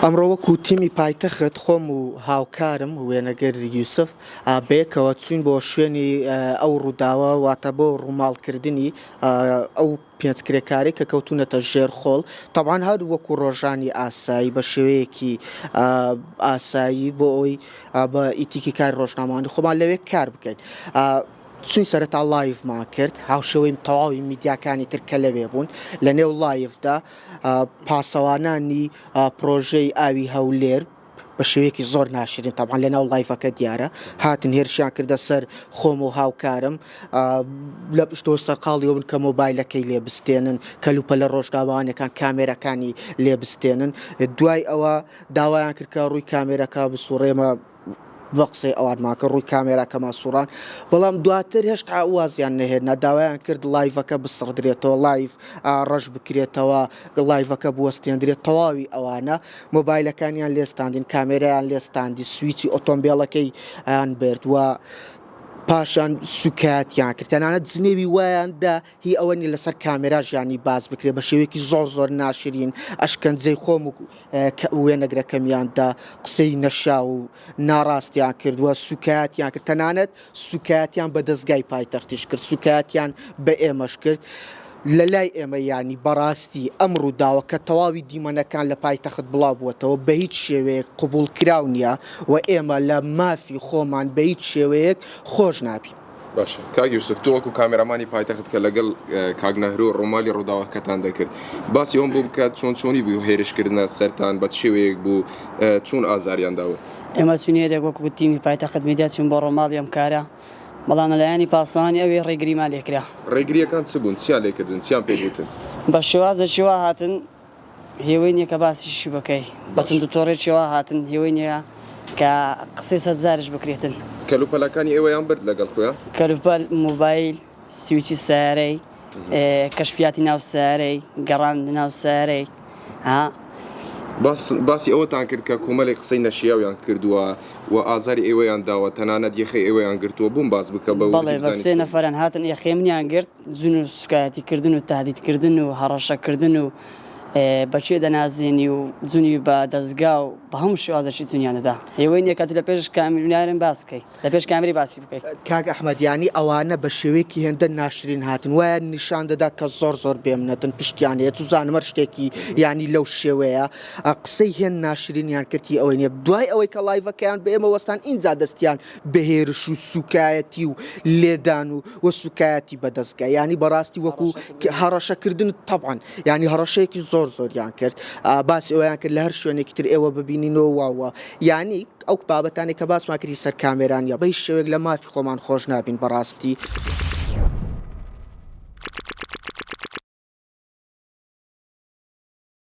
ئەمڕۆ وەکو تیمی پایتەخت خۆم و هاوکارم وێنەگر یوسف بەیەکەوە چوین بۆ شوێنی ئەو ڕووداوە واتە بۆ ڕووماڵکردنی ئەو پێنج کرێکارەی کە کەوتونەتە ژێر خۆڵ تەبعەن هەر وەکو ڕۆژانی ئاسایی بە شێوەیەکی ئاسایی بۆ ئەوەی بە ئیتیکی کاری ڕۆژنامەوانی خۆمان لەوێ کار بکەین. چوین سەرەتا لایڤمان کرد هاوشێوەی تەواوی میدیاکانی تر کە لەوێ بوون لە نێو لایڤدا پاسەوانانی پرۆژەی ئاوی هەولێر بە شێوەیەکی زۆر ناشرین تەبعەن لە ناو لایڤەکە دیارە هاتن هێرشیان کردە سەر خۆم و هاوکارم لە پشتەوە سەرقاڵیەوە بن کە مۆبایلەکەی لێ بستێنن کەلوپەلە ڕۆژنامەوانیەکان کامێرەکانی لێ بستێنن دوای ئەوە داوایان کرد کە ڕووی کامێرەکە بسوڕێمە بە قسەی ئەوانمان کە ڕووی کامێراکەمان سوڕان بەڵام دواتر هێشتا وازیان نەهێنا داوایان کرد لایڤەکە بسڕدرێتەوە لایڤ ڕەش بکرێتەوە لایڤەکە بوەستێندرێت تەواوی ئەوانە مۆبایلەکانیان لێستاندین کامێرایان لێستاندی سویچی ئۆتۆمبێلەکەی ئەیان برد و پاشان سوکایەتیان کرد تەنانەت جنێوی وایان دا هی ئەوە نیە لەسەر کامێرا ژیانی باس بکرێت بە شێوەیەکی زۆر زۆر ناشرین ئەشکەنجەی خۆم و وێنەگرەکەمیان دا قسەی نەشیاو و ناڕاستیان کرد و سوکایەتیان کرد تەنانەت سوکایەتیان بە دەزگای پایتەختیش کرد سوکایەتیان بە ئێمەش کرد لە لای ئێمە یانی بەڕاستی ئەم ڕووداوە کە تەواوی دیمەنەکان لە پایتەخت بڵاو بووەتەوە بە هیچ شێوەیەک قبوڵکراو نییە و ئێمە لە مافی خۆمان بە هیچ شێوەیەک خۆش نابین. باشە کاک یوسف تۆ وەکو کامێرامانی پایتەخت کە لەگەڵ کاک نەهرۆ ڕوومالی ڕووداوەکەتان دەکرد باسی ئەوم بۆ بکە چۆن چۆنی بوو هێرشکردنە سەرتان بە چ شێوەیەک بوو چۆن ئازاریان داوە؟ ئێمە چوین هێرێک وەکو تیمی پایتەخت میدیا چوین بۆ ڕۆماڵی ئەم کارە بەڵام لەلایەنی پاسەوانی ئەوێ ڕێگریمان لێکرا. ڕێگریەکان چ بوون؟ چیان لێکردن؟ چیان پێ گوتن؟ بە شێوازێکی وا هاتن هێوەی نیە کە باسیشی بکەی بە توندوتۆڕێکی وا هاتن هێوەی نیە کە قسەی سەر زارش بکرێتن. کەلوپەلەکانی ئێوەیان برد لەگەڵ خۆیان؟ کەلوپەل، مۆبایل، سویچی سەیارەی، کەشفیاتی ناو سەیارەی، گەڕان لەناو سەیارەی، ها. باس باسی ئەوەتان کرد کە کۆمەلێک قسەی نەشیاویان کردووە و ئازاری ئێوەیان داوە تەنانەت یەخەی ئێوەیان گرتووە بۆم باس بکە بە وردی بەڵێ بە بزانین سێ چۆن بوو. نەفەران هاتن یەخەی منیان گرت جون و سوکایەتی کردن و تەهدید کردن و هەڕەشە کردن و بە کێ دەنازێنی و جونی بە دەزگا و بە هەموو شێوازێکی جونیان دەدا هێوەی نیە کە تو لە پێش کامیرنارن باس کەی لە پێش کامری باسی بکەی. کاک ئەحمەد یانی ئەوانە بە شێوەیەکی هێندە ناشرین هاتن وایان نیشان دەدا کە زۆر زۆر بێمنەتن پشتیان هەیە چوزانم هەر شتێکی یانی لەو شێوەیە قسەی هێند ناشرینیان کرد هی ئەوەی نیە دوای ئەوەی کە لایڤەکەیان بە ئێمە وەستان ئینجا دەستیان بە هێرش و سوکایەتی و لێدان و و سوکایەتی بە دەزگا یانی بەڕاستی وەکو هەڕەشەکردن تەبعەن یانی هەڕەشەیەکی زۆر زۆریان کرد باسی ئەویان کرد لە هەر شوێنێکی تر ئێوە ببینینەوە واوە یانی ئەو بابەتانێک کە باسمان کردی سەر کامێران یا بە هیچ شێوەیەک لە مافی خۆمان خۆش نابین بەڕاستی.